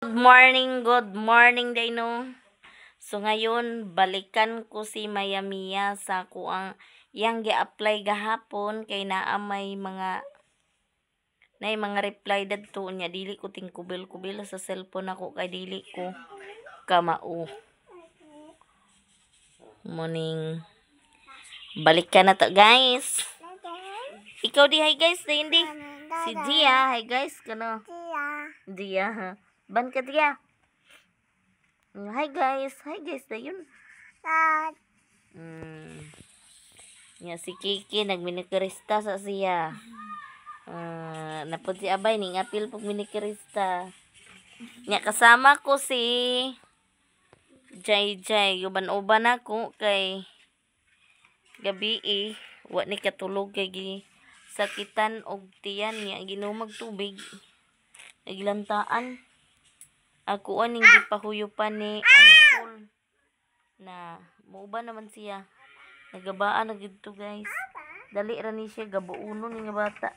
Good morning Dino. So ngayon balikan ko si Maya Mia sa kuang iyang gi-apply gahapon kay naa may mga nay mga reply dadto niya dili ko tingkubil-kubil sa cellphone ako kay dili ko kamao. Morning. Balikan na to, guys. Ikaw di, hi guys, di hindi. Si Gia, hi guys kano. Gia, ha. Ban ka Gia. Hi guys, hi guys dayon. Nya si Kiki nagminikrista sa siya. Napod si Abay ning apil pag minikrista. Nya kasama ko si Jai Jai, uban-uban ako kay gabi eh, wa ni katulog kay gi sakitan og tiyan niya ginumag tubig. Naglantaan. Ako aning gipahuyupan ni Uncle na muuban naman siya. Nagabaan na gid to, guys. Dali ra ni siya gabuono ni nga bata.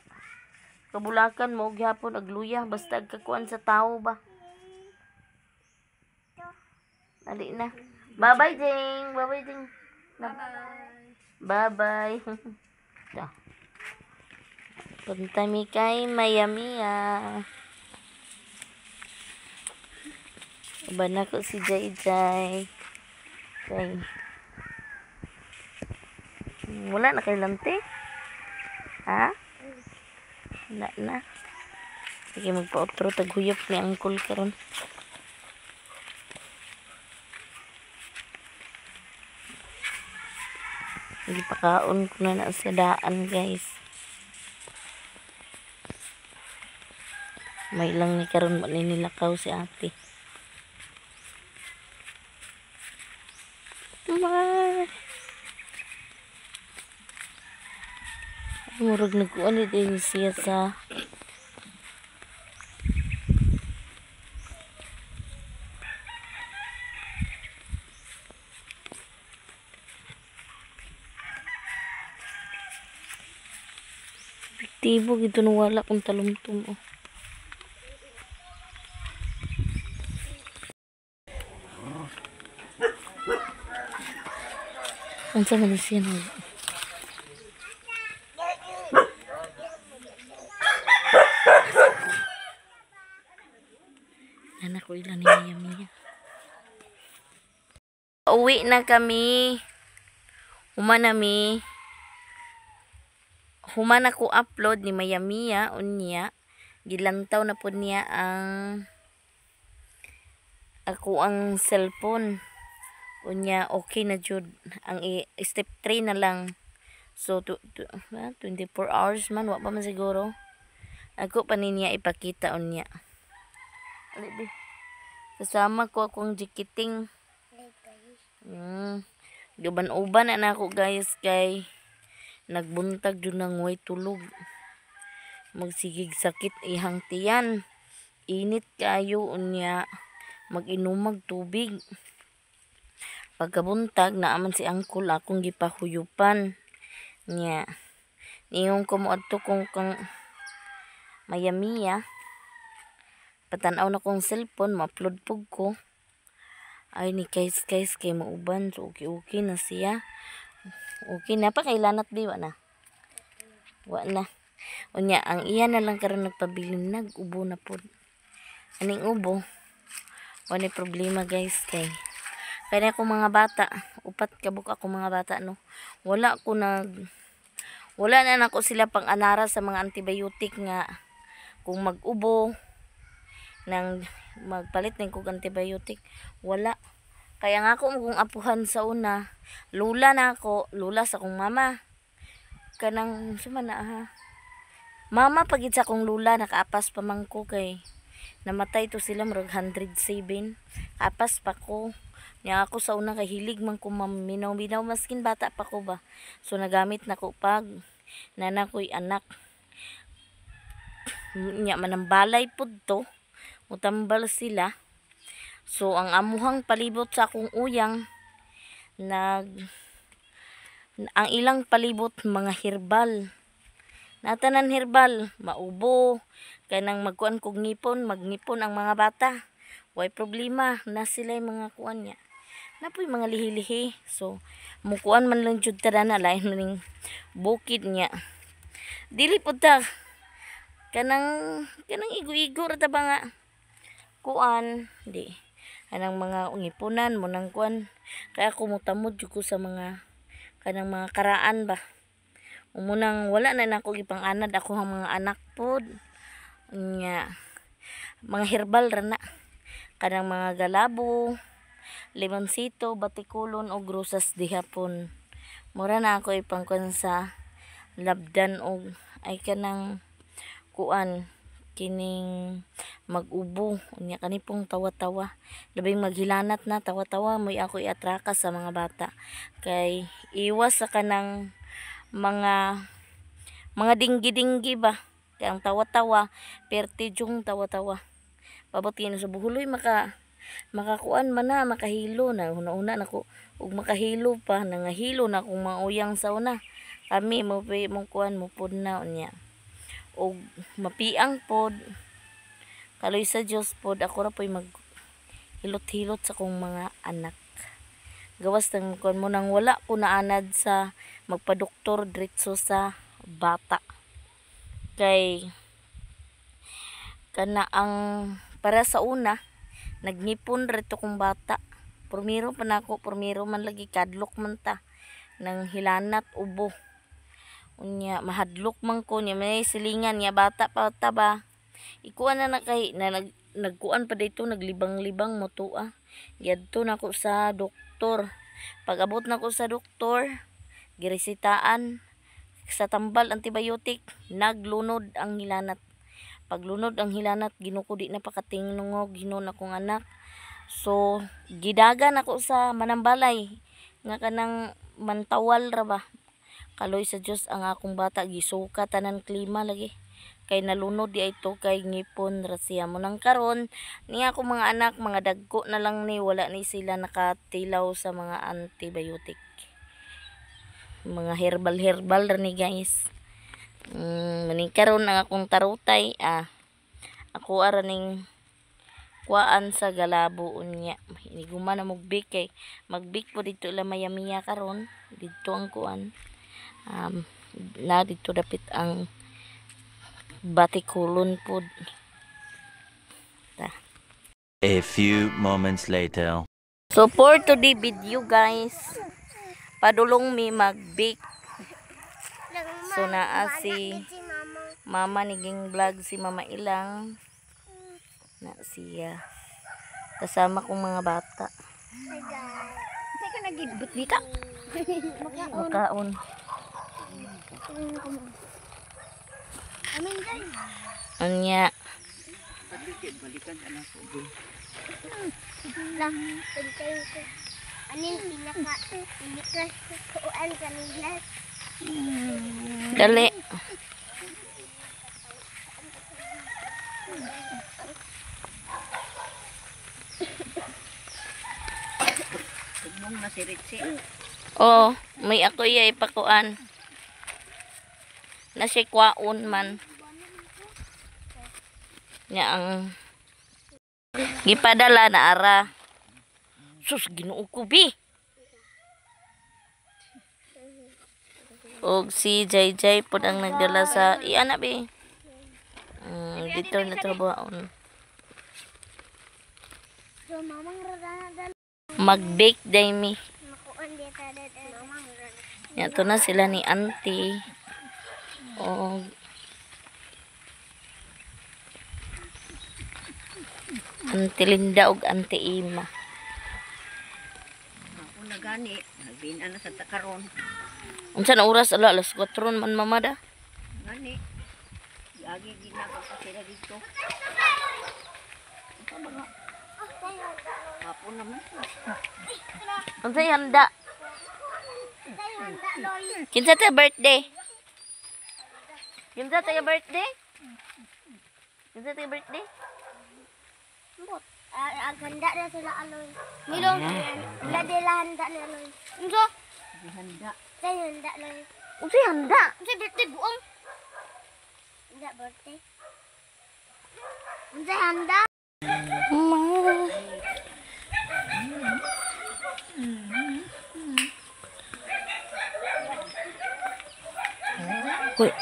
Kabulakan mo og gihapon agluya basta agkakuan sa tawo ba. Dali na. Bye-bye, Jing. Bye-bye, Jing. Bye. Bye-bye. Ta. Punta mi kay Maya Mia. Uban ako si Jai Jai. Kay wala na kay lante. Ha? Wala na. Sige, magpa-outro taghuyop ni Uncle karon. Gipakaon ko na na sa daan, guys. May lang ni karon maninilakaw si ate. May. Murag nagkuan ni din siya sa epektibo gito nung wala kong talumtum oh. Unsa man siya nag Anak ko ilan ni Maya Mia. Uwi na kami. Human nami. Human ako upload ni Maya Mia unya. Gilantaw na po niya ang ako ang cellphone. Unya okay na jud. Ang step 3 na lang. So 24 hours man wa pa man siguro. Ako pa niya ipakita unya. Ali, kasama ko akong jikiting. Uban-uban na ako guys kay nagbuntag jud nang way tulog. Magsigig sakit ihang tiyan. Init kayo unya mag-inumag tubig. Pagkabuntag naaman si Uncle akong gipahuyupan niya. Niyong ko moadto kong kang Maya Mia. Patanaw na kong cellphone, ma-upload pug ko. Ay ni guys guys kay mauban, so okay okay na siya. Okay na pa kay lanat di wa na. Wa na. Unya ang iya na lang karon nagpabilin nag-ubo na pod. Aning ubo? Wa ni problema guys kay kaya akong mga bata, upat kabuk ako mga bata no. Wala ko nag wala na nako sila pang anara sa mga antibiotic nga kung mag-ubo nang magpalit ning kog antibiotic, wala. Kaya nga ako kung apuhan sa una, lula na ako, lula sa akong mama. Kanang suma na ha. Mama pagid sa akong lula nakaapas pa man ko kay namatay to sila murag 107. Apas pa ko. Nya ako sa una kay hilig man ko maminaw-minaw maskin bata pa ko ba. So nagamit na ko pag nana ko'y anak. Nya manambalay pud to. Mutambal sila. So ang amuhang palibot sa akong uyang nag ang ilang palibot mga herbal. Natanan herbal, maubo, kanang magkuan kog ngipon, magnipon ang mga bata. Way problema na sila mga kuan niya. Napoy mga lihi-lihi. So mukuan man lang jud ta na lain maning bukid niya. Dili pud ta kanang igo-igo ra ta ba nga kuan di anang mga ngipunan mo nang kuan. Kaya ako motamod jud ko sa mga kanang mga karaan ba. Umunang wala na nako gipang-anad ako ang mga anak pod nya mga herbal ra na kanang mga galabo, limonsito, batikulon og rosas dihapon. Mura na ako ipangkuan sa labdan og ay kanang kuan kining mag-ubo unya kani pong tawa-tawa labing maghilanat na tawa-tawa moy ako iatraka sa mga bata kay iwas sa kanang mga dinggi-dinggi ba kay ang tawa-tawa perti jung tawa-tawa pabot kini sa buhuloy makakuan man na makahilo na una-una nako ug makahilo pa nangahilo na akong mauyang sa una kami mo mong kuan mo pud na unya og mapiang pod kaloy sa Dios pod ako ra poy mag hilot-hilot sa kong mga anak. Gawas nang kuan mo nang wala ko naanad sa magpadoktor diretso sa bata kay kana ang para sa una nagnipon reto kong bata purmiro pa nako purmiro man lagi kadlok man ta nang hilanat ubo unya mahadlok man ko niya may silingan niya bata pa ta ba ikuan na kay na nagkuan pa dito naglibang-libang mo tua giadto nako sa doktor. Pag abot nako sa doktor giresitaan sa tambal antibiotic naglunod ang hilanat. Paglunod ang hilanat ginuko di na pakatingnungog hinon akong anak. So gidagan ako sa manambalay nga kanang mantawal ra ba. Kaloy sa Dios ang akong bata gisuka tanan klima lagi kay nalunod di ito kay ngipon ra siya. Mo nang karon niya akong mga anak mga dagko na lang ni wala ni sila nakatilaw sa mga antibiotic. Mga herbal ra ni guys. Maning karon ang akong tarutay ako ara ning kuan sa galabo unya iniguma na mogbik kay magbik po dito ila mayamiya karon didto ang kuan na dito dapit ang batikulon pod. Ta. A few moments later. So for today video guys, padulong mi magbake. So naa si mama niging vlog si Mama Ilang na siya kasama kong mga bata. Teka nagibot dita. Makaon. Unya. Dali. Oh, may ako iya ipakuan. Na siya kwaon man. Nya ang gipadala na ara. Sus, Ginoo ko bi. Og si Jay Jay pod ang nagdala sa iana bi. Dito na trabaon. Mag-bake day mi. Nya to na sila ni auntie. Og Auntie Linda og Auntie Ima. Ako na gani, nagbinan na sa takaron. Unsa na oras ala alas 4 man mama da? Gani. Lagi ginagawa pa sila dito. Hapon naman. Unsa handa? Kinsa ta birthday? Kinsa ta birthday? Kinsa ta birthday? Handa na sila aloy. Milong, wala dila handa na aloy. Unsa? Handa. Say handa loy. Unsa handa? Unsa birthday buong? Handa birthday. Unsa handa? Ma. Hoy.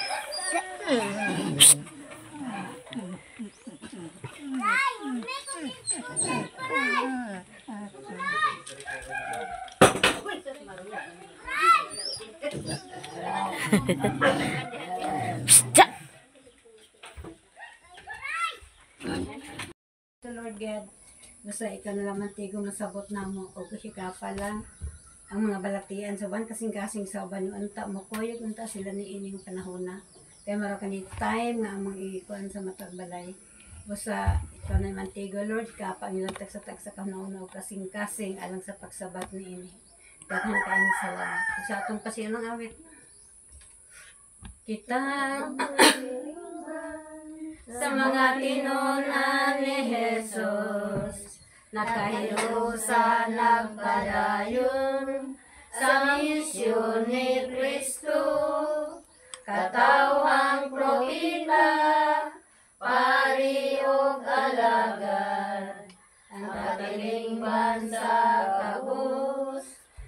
Psst, ja. To Lord God, basta ikaw na lamang tigong nasabot na mo o hikapa lang ang mga balatian sa uban kasing-kasing sa uban yung unta mo kuyog unta sila ni ining panahon na. Kaya maro ka ni time nga among iikuan sa matag balay. Basta ikaw na naman tigo, Lord, kapa ang ilang tagsa-tagsa kauna o kasing-kasing alang sa pagsabat ni ini. Daghan kaayong salamat. Sa atong pasiunang awit. Kita sa mga tinunan ni Jesus, nakahilusa nagpadayon sa misyon ni Kristo, katawhang propeta, pari ug alagad, ang katilingban sa kabus,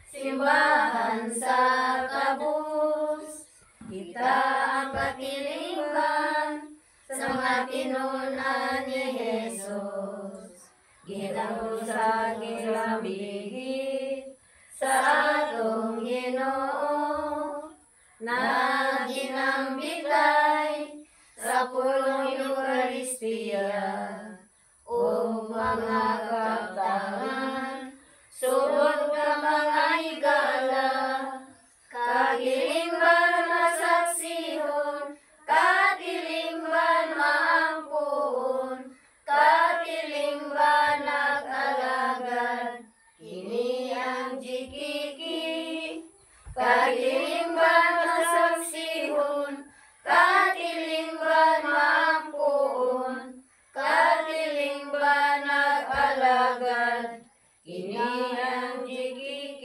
simbahan sa kabus, kita ang katilingban sa mga tinunan ni Jesus. Ginoo sa gilambigit sa atong Ginoo, na ginambitay sa pulong Eucharistia o mga kaptangan, sulod nga mga higala, katilingban masaksihon, katilingban maampuon, katilingban nag-alagad, kini ang GKK. Katilingban masaksihon, katilingban maampuon, katilingban nag-alagad, kini ang GKK.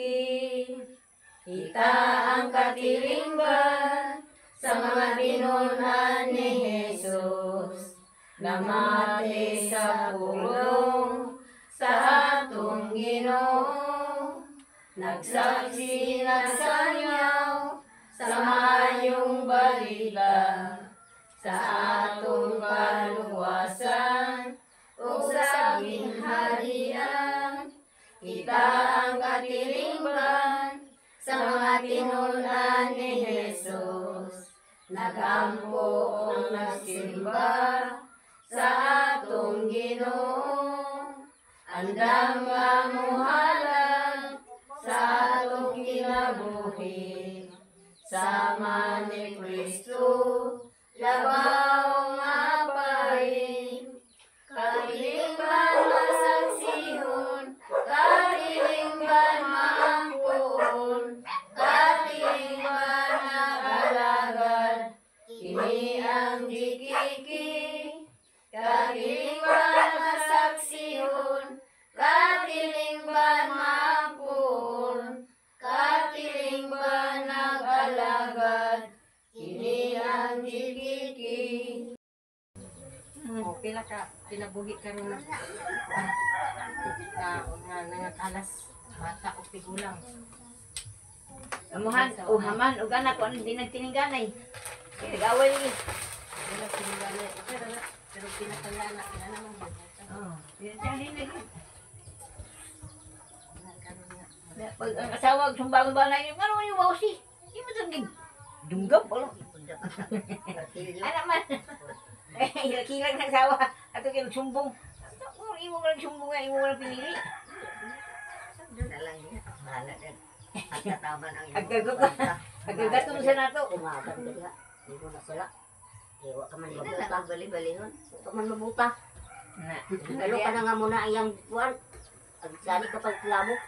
Kita ang katilingban sa mga tinunan ni Jesus, namati sa pulong sa atong Ginoo, nagsaksi nagsanyaw sa maayong balita sa atong kaluwasan ug sa ginharian. Kita ang katilingban sa mga tinunan ni Jesus, nagampo ang nagsimba sa atong Ginoo, andam nga muhalad sa atong kinabuhi, sama ni Kristo, labaw nga pari. Katilingban masaksihon, katilingban maampuon, katilingban nag-alagad, kini ang GKK. Katilingban masaksihon, katilingban maampuon, katilingban nag-alagad, kini ang GKK. O, pila ka kinabuhi karon na na nga nangakalas bata o tigulang. Amuhan, o haman, o gana, kung ano di nagtiningganay. Nag-away lagi. Wala tiningganay. Pero na, pero pinakala na kina naman ba? Oo. Pag ang asawa, sumbang ba na yun, ano yung wawsi? Di mo itong dunggap, ano? Anak man. Kilang ng asawa. Ato kayo nagsumbong. Kung imo ka nagsumbong nga, imo ka lang pinili. Agagato sa nato. Na. Lalo ka na nga muna ang kuwan. Agsali ka pag lamok.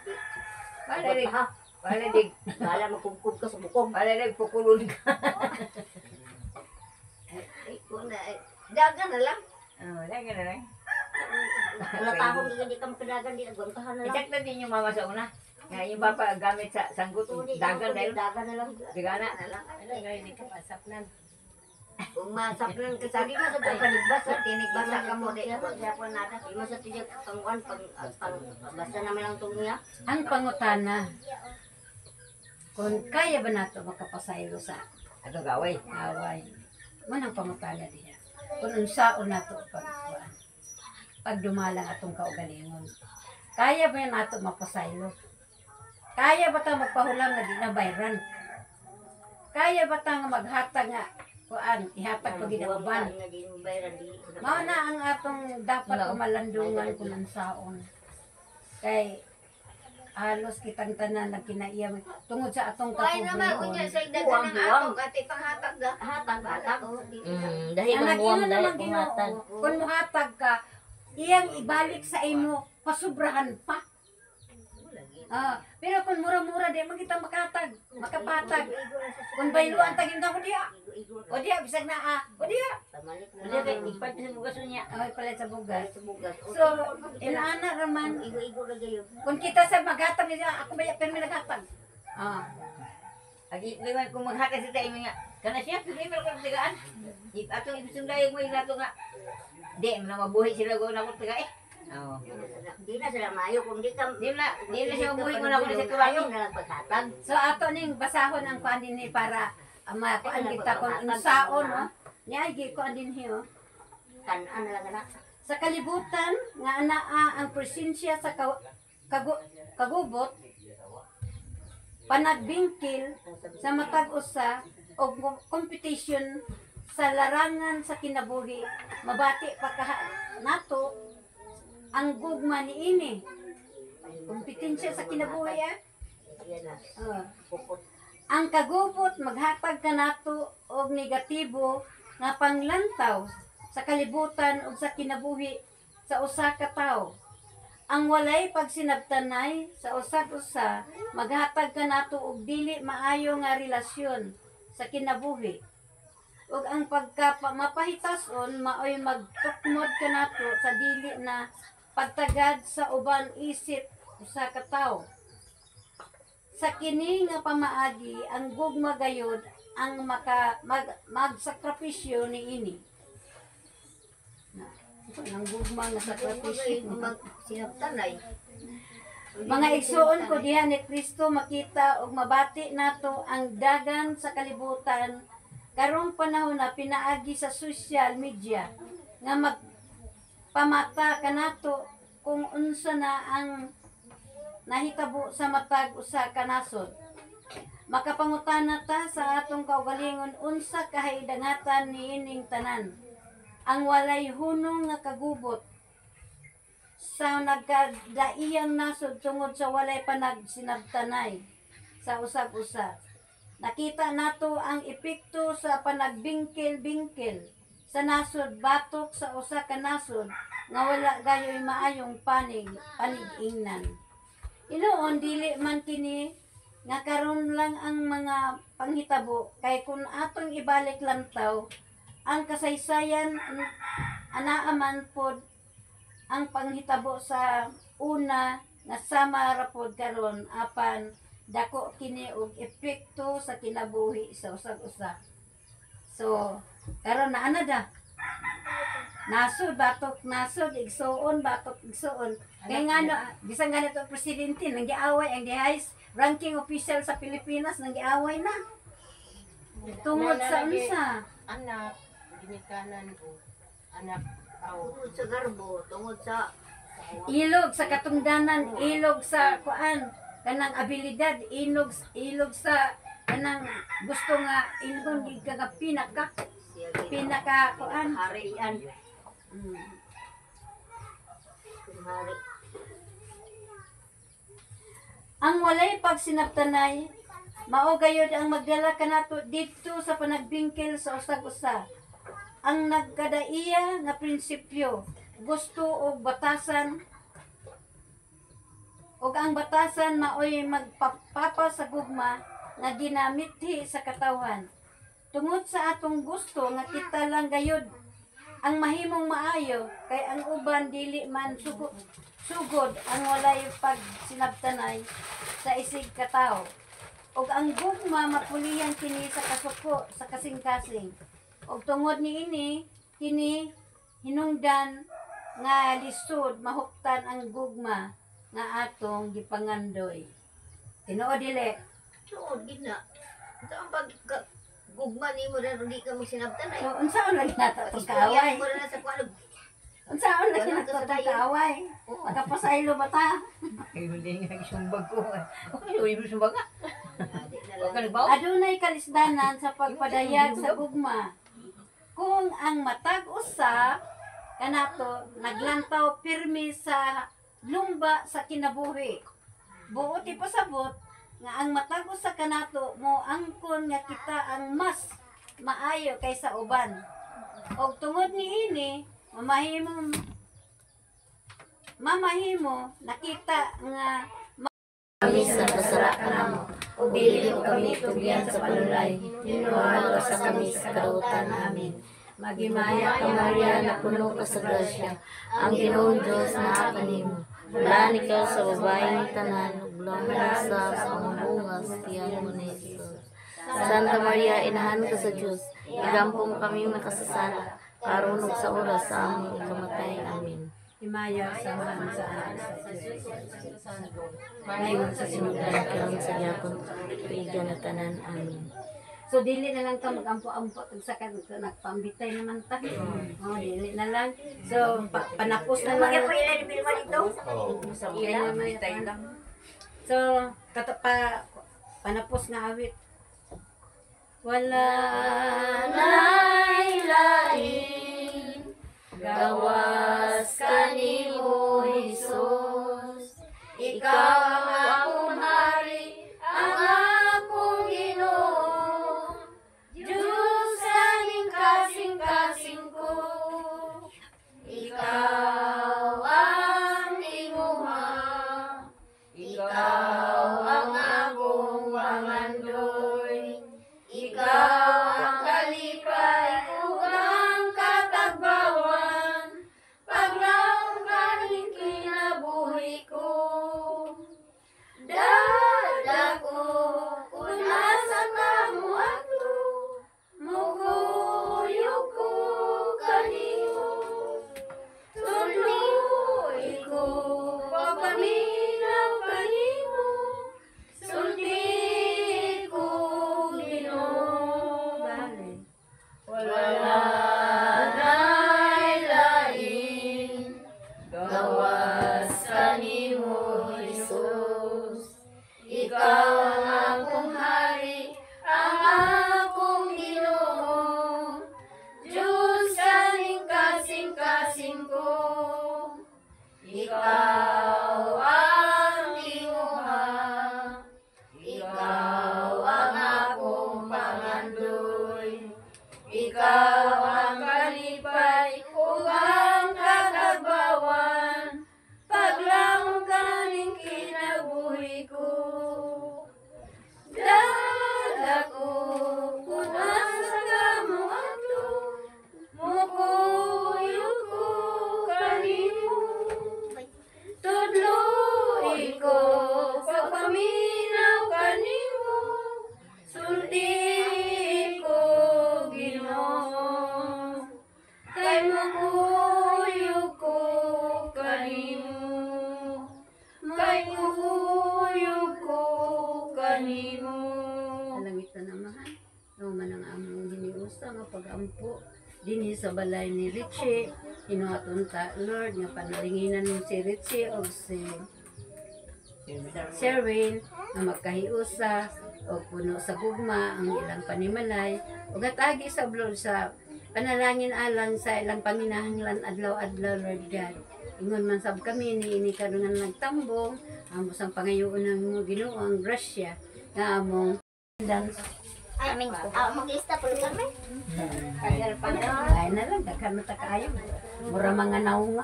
Wala dig. Wala dig. Bala magkubkub ka sa bukog. Wala dig pukulon ka. Ay, kuwan na. Eh, dagan na lang. Oh, dagan na lang. Wala tahong di ka makadagan di agwantahan na lang. I-check na din yung mama sa una. Nga yung papa gamit sa sanggot, dagan dahil. Dagan na lang. Dagana. Na lang. Ano nga hindi ka pasapnan. Kung masapnan ka sa mo sa panigbasa, tinigbasa ka mo di maghapon nada. Imo sa tiyag pangkuan pang pang basta naman lang tong niya. Ang pangutana, kung kaya ba nato makapasaylo sa Atong gaway. Away. Mo nang pangutana diha. Kung unsaon nato pag kuan. Pag dumalang atong kaugalingon. Kaya ba nato mapasaylo? Kaya ba ta magpahulam nga di na bayran? Kaya ba ta nga maghatag nga kuan ihatag pag Buwang uban? nga di mo bayaran, dili sa Mao na ang atong dapat umalandungan kung unsaon. Kay halos kitang tanan nagkinaiya tungod sa atong Why naman kapobrehon. unya sa daghan Buwang, ng buwang. atong ate panghatag da. Hatag, hatag. Oh, dili na. Dahil Ang ang buwang nag-ina dahil naman Ginoo, pumatag. kung muhatag ka, iyang ibalik sa imo, pasubrahan pa. Ah, pero kung mura-mura di man kita makatag, makapatag. Kung bayluan tagin ka ko diya. O diya bisag na ah. O diya. Pamalit na O diya kay lang. ipalit sa bugas niya. Ay pala sa bugas. Sa bugas. So, inaana raman Igo-igo ra gayo. kung kita sa maghatag niya, ako ba pero may naghatag. Ah, Agi liwan kung maghatag sa tayo nga. Kana siya pili man ko tagaan. Di atong ibisundayog mo nato nga. Di man na mabuhi sila go na ko taga eh. Oo. Di na sila maayo kung di ka Di na siya mabuhi kung ako na sa tuwango. Ayaw na lang paghatag. So ato ning basahon ang kuan dinhi para makuan kita kung unsaon, no. Niya gi kuan dinhi oh. Kanan na lang anak. Sa kalibutan nga anaa ang presensya sa kagubot, panagbingkil sa matag usa og competition sa larangan sa kinabuhi, mabati pa kaha nato ang gugma niini. Kompetensya sa kinabuhi ah. Yan na. Ah. Pupot. Ang kagubot maghatag kanato og negatibo nga panglantaw sa kalibutan ug sa kinabuhi sa usa ka tawo. Ang walay pagsinabtanay sa usag-usa maghatag kanato og dili maayo nga relasyon sa kinabuhi. Ug ang pagka mapahitason maoy magtukmod kanato sa dili na pagtagad sa uban isip usa ka tawo. Sa kini nga pamaagi ang gugma gayod ang maka magsakripisyo niini. Na, ang gugma nga sakripisyo. Mag sinabtanay. Mga igsuon ko diha ni Kristo, makita ug mabati nato ang dagan sa kalibutan karong panahon na pinaagi sa social media nga magpamata kanato kung unsa na ang nahitabo sa matag usa ka nasod. Makapangutana ta sa atong kaugalingon unsa kahidangatan niining tanan. Ang walay hunong nga kagubot sa nagkadaiyang nasod tungod sa walay panagsinabtanay sa usag-usa. Nakita nato ang epekto sa panagbingkil-bingkil sa nasod batok sa usa ka nasod nga wala gayoy maayong panig-ingnan. Inoon dili man kini nga karon lang ang mga panghitabo kay kun atong ibalik lantaw ang kasaysayan, anaa man pod ang panghitabo sa una nga sama ra pod karon, apan dako kini og epekto sa kinabuhi sa usag-usa. So karon na ana da. Nasod batok nasod igsuon batok igsuon. Kay ngano bisan ganito ang presidente nang giaway ang the highest ranking official sa Pilipinas nang giaway na. Tungod sa unsa? Anak, ginikanan o anak aw Tungod sa garbo, tungod sa Ilog sa katungdanan, ilog sa kuan, kanang abilidad, ilog ilog sa kanang gusto nga ingon gid ka nga pinaka siya pinaka kuan. harian. Hari. Ang walay pagsinabtanay mao gayud ang magdala kanato didto sa panagbingkil sa usag-usa. Ang nagkadaiya nga prinsipyo, gusto og batasan ug ang batasan maoy magpapapa sa gugma nga ginamithi sa katawhan. Tungod sa atong gusto nga kita lang gayud ang mahimong maayo kay ang uban dili man sugod ang walay pagsinabtanay sa isig katawo. Ug ang gugma mapulihan kini sa kasuko sa kasing-kasing. Ug tungod niini kini hinungdan nga lisod mahuptan ang gugma nga atong gipangandoy. Tinuod dili? Tuod gid na. Ito ang pag ka, Gugma nimo ra di ka magsinabtan ay. So, unsaon lagi nato itong Istorya kaaway? mo ra na sa kuan. Unsaon lagi nato itong kaaway? Magkapasaylo ba ta? Ay, hindi nga isumbag ko. Okay, hindi mo sumbag nga. Di na Huwag lang. ka nagbaw. Adunay kalisdanan sa pagpadayag sa gugma. Kung ang matag usa kanato naglantaw pirmi sa lumba sa kinabuhi. Buot ipasabot nga ang matag usa kanato mo angkon nga kita ang mas maayo kaysa uban. Og tungod niini, mamahimo mamahimo nakita nga Kami sa kasara kanamo, ug dili mo kami tugyan sa panulay, hinuhalo sa kami sa kadautan. Amen. Magimaya ka Maria, napuno ka sa grasya, ang Ginoong Diyos naa kanimo. Bulahan ikaw sa babaeng tanan, ug bulahan sa ang bunga sa tiyan mo ni Jesus. Santa Maria, inahan ka sa Diyos, igampo mo kami makasasala, karon ug sa oras sa among ikamatay. Amen. Himaya sa Amahan, sa Anak, sa Espiritu Santo. Ngayon sa sinugan karon sa gyapon tuiga na tanan. Amen. So dili na lang ta magampo-ampo tag sa kan nagpambitay naman ta. Oh, dili na lang. So panapos na lang. Magya pa ila ni Bilma dito. Ila Bitay lang. So katapa panapos nga awit. Wala Na'y lain, gawas kanimo Hesus. Ikaw ang akong hari, ang akong Ginoo. Diyos aming kasing-kasing ko. Ikaw ang imuha, ikaw ang akong pangandoy. Ikaw ang kalipay ug ang katagbawan, paglaom kaning kinabuhi ko. Dada ko, kung asa ka moadto, mukuyog ko kanimo. Tuloy ko, papaminaw kanimo, sulti ko Ginoo. Bale. Wala na'y lain, gawas kanimo, Jesus. Ikaw ang akong hari, ang akong Ginoo. Diyos kaning kasing-kasing ko. Ikaw ang imuha, ikaw ang akong pangandoy. Ikaw ang kalipay ug ang katagbawan, paglaom kaning kinabuhi ko. Dada ko, kung asa ka moadto, mukuyog ko kanimo. Tudloy ko, pagpaminaw kanimo, sulti ko Ginoo. Kay mukuyog ko kanimo, kay mukuyog ko kanimo. Langit na namahan. No man ang among hiniusa nga pagampo dinhi sa balay ni Richie. Hinuhaton ta Lord nga panalinginan mo si Richie og si Sherwin nga magkahiusa og puno sa gugma ang ilang panimalay ug atagi sa Lord sa panalangin alang sa ilang panginahanglan adlaw-adlaw, Lord God. Ingon man sab kami ni ini karon nga nagtambong amo sang pangayoon ng imo Ginoo ang grasya nga among dance. Amin ko. Ah, mag-lista po kami. Ay na lang, daghan man ta kaayo. Mura mga naunga.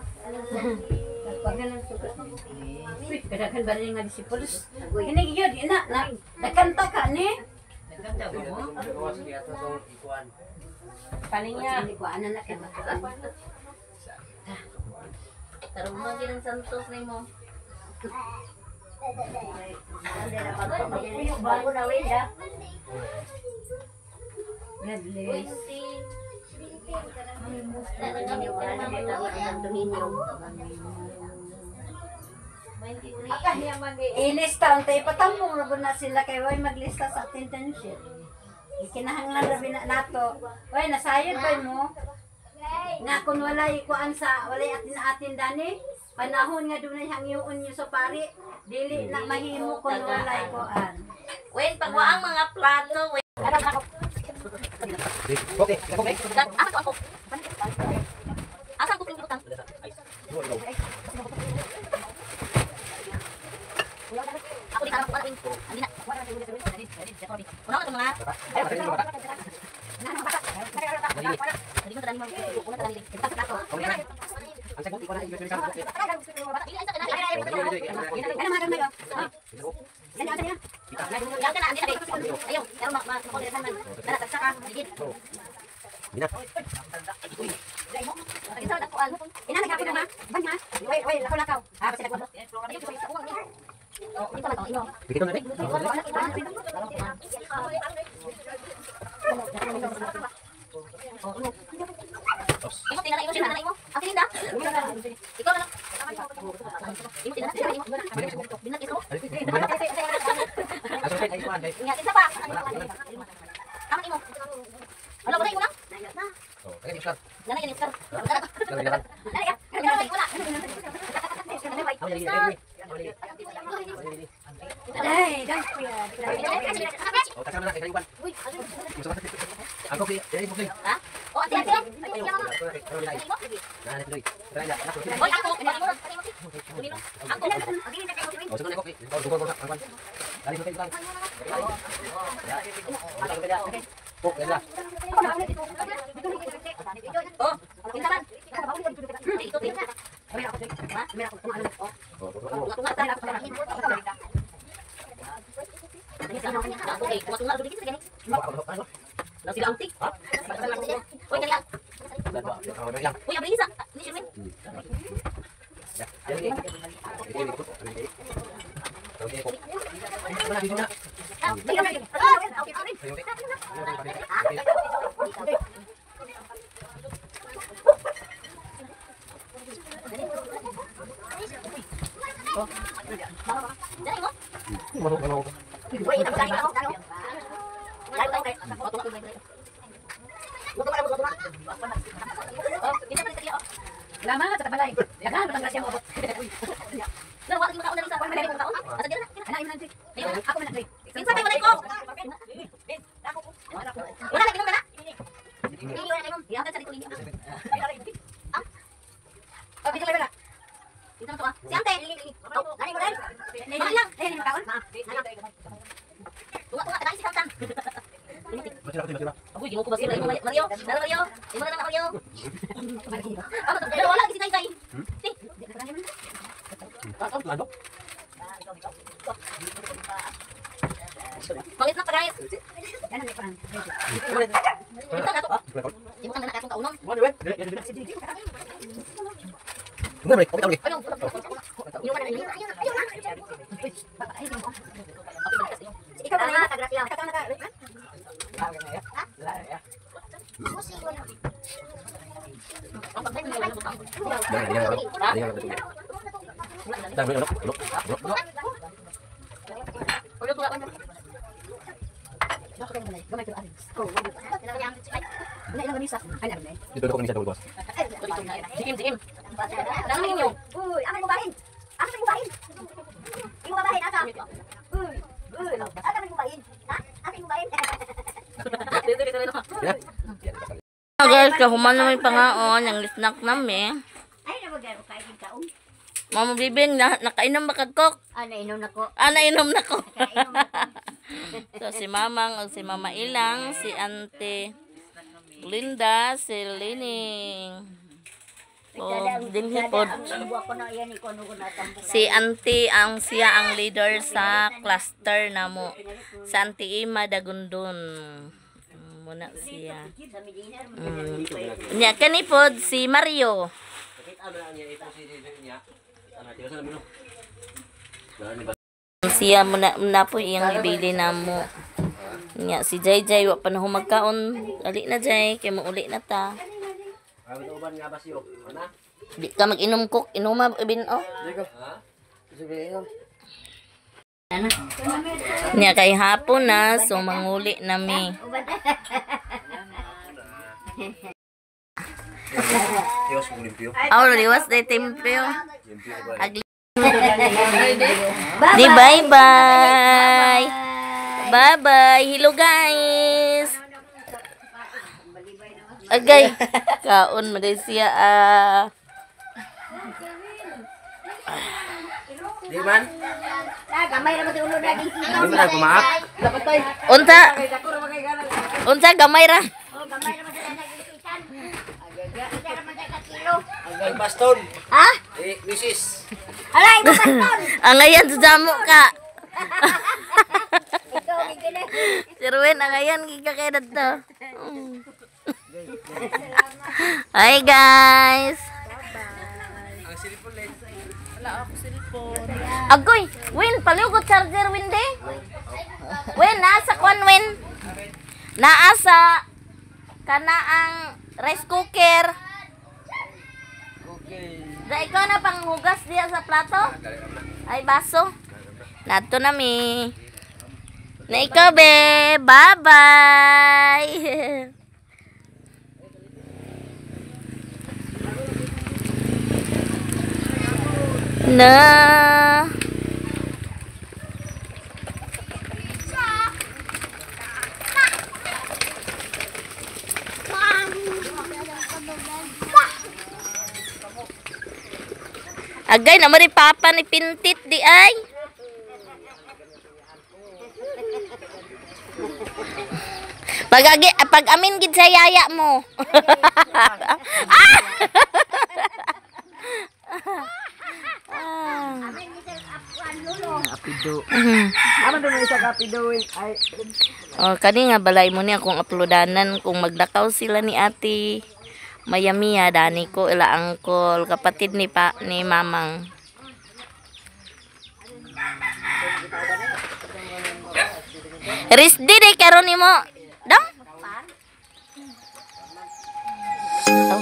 Daghan lang sukat. Uy, kadaghan ba rin nga disipulos? Kini gyud ina na nagkanta ka ni. Nagkanta ba mo? Paninga. Hindi ko ana na kay Tarong mo ginang Santos nimo. Bago na wala. God bless. Akahiyaman di. Ilista untay ipatambong ra na sila kay way maglista sa attendance sheet. Kinahanglan ra bina nato. Oy, nasayod ba mo? Nga kun walay kuan sa walay atin-atin dani, panahon nga dunay hangyoon niyo sa pari, dili na mahimo kun walay kuan. Wen, pagwa ang mga plato. Wen. Okay, okay. Asa ko? Asa ko butang? Ako di karang kuan. Andi na. Una ko mga. Dili ko tani mo. Una tani. Ano mga gamay? Yan asa niya? Ayaw, pero ma ma ko man. Dara tagsa ka, digid. Bina. Ina nagapon na ma. Ban ha? Oy, oy, lakaw-lakaw. Ah, basta nagwa. Dikit na Ay, dai kuya. Lama sa balay. Daghan man ang siya mo. Ana imong nanti. Ako man nagay. Oh, bigla wala. Ay, ni makaon. Yan ang kuan. Ikaw na ikaw na. Uy, amin mo bahin. Amin mo bahin. Imo bahin asa. Uy, uy, asa mo bahin? Ha? Asa mo bahin? Guys, kahuman namin pangaon, ang snack namin. Ay, nabagay ko kain kaon. Mama Bibing, nakainom ba kag Coke? Ah, nainom na ko. Ah, nainom na ko. So, si Mamang o si Mama Ilang, si Ante Linda, si Lining. O, dinhi pod. Si Ante ang siya ang leader sa cluster namo. Sa Ante Ima Dagundon. Muna siya. Nya kani pod si Mario. Siya muna na po iyang ibili namo. Nya si Jay Jay wa pa na humagkaon. Ali na Jay kay mauli na ta. Di ka mag-inom Coke, inuma ibin oh. Nya kay hapon na, so manguli na mi. Aw, liwas day templo. Di bye-bye. Bye-bye. Hello guys. Agay, kaon man day siya ah. Di man? Gamay ra ba ulo daging Di man ako maak. Unsa? Unsa gamay ra? Oh, gamay ra ba daging ikan. Isa ra man ka kilo. Ay baston. Ha? Eh, misis. Alay, mo baston. Angayan sa damo ka. Ikaw gigile. Sir Win, angayan gid ka kay dadto. Hi guys. Ang silipon eh. Agoy, Win, paliw charger Win de. Win, nasa kwan Win. Naa sa kana ang rice cooker. Okay. Da ikaw na panghugas diya sa plato? Ay baso. Nato na mi. Na ikaw be. Bye-bye. Na. Agay naman ni papa ni pintit di ay. Pag agi, pag amin gid sa yaya mo. Apido. Ama do mo isa ka apido ay. Oh, kani nga balay mo niya kung uploadanan kung maglakaw sila ni Ate Mayamiya dani ko ila angkol kapatid ni pa ni mamang. Risdi di karon nimo. Dam. Oh.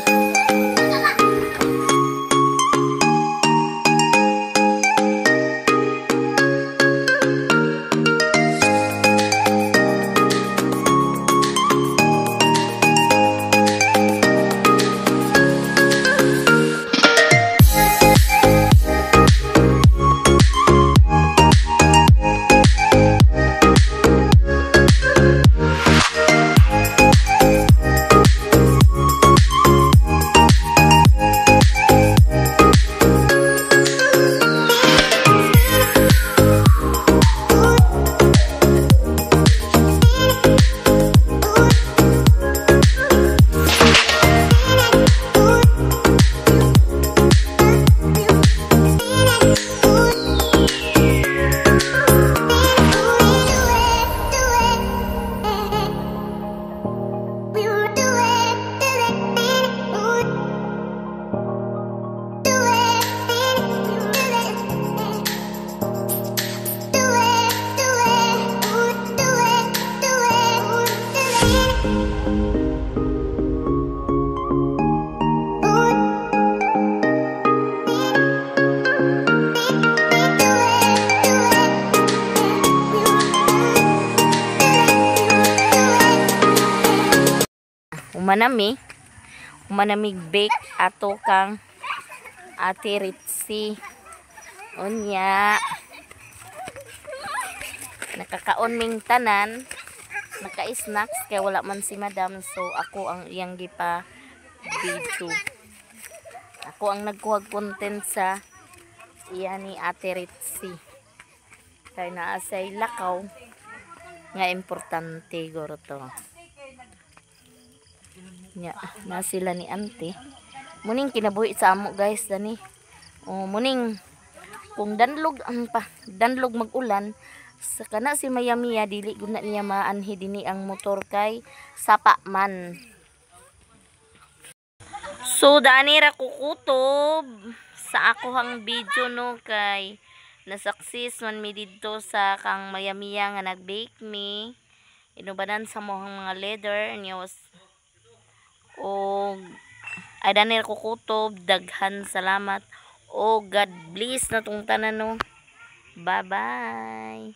Umanami bake ato kang Ate Ritzy. Unya nakakaon ming tanan, naka-snacks kaya wala man si madam, so ako ang iyang gipa video. Ako ang nagkuha content sa iya ni Ate Ritzy. Kay naa say lakaw nga importante guro to. Nya, na sila ni ante. Muning kinabuhi sa amo guys dani. O muning kung danlog ang pa danlog magulan sa kana si Mayamiya dili gud na niya maanhi dinhi ang motor kay sapa man. So dani ra kukutob sa akohang video no kay nasaksis man mi didto sa kang Mayamiya nga nag-bake mi. Inubanan sa mohang mga leather niya was og ay dani ra kukutob, daghan salamat o God bless na tong tanan no. Bye-bye.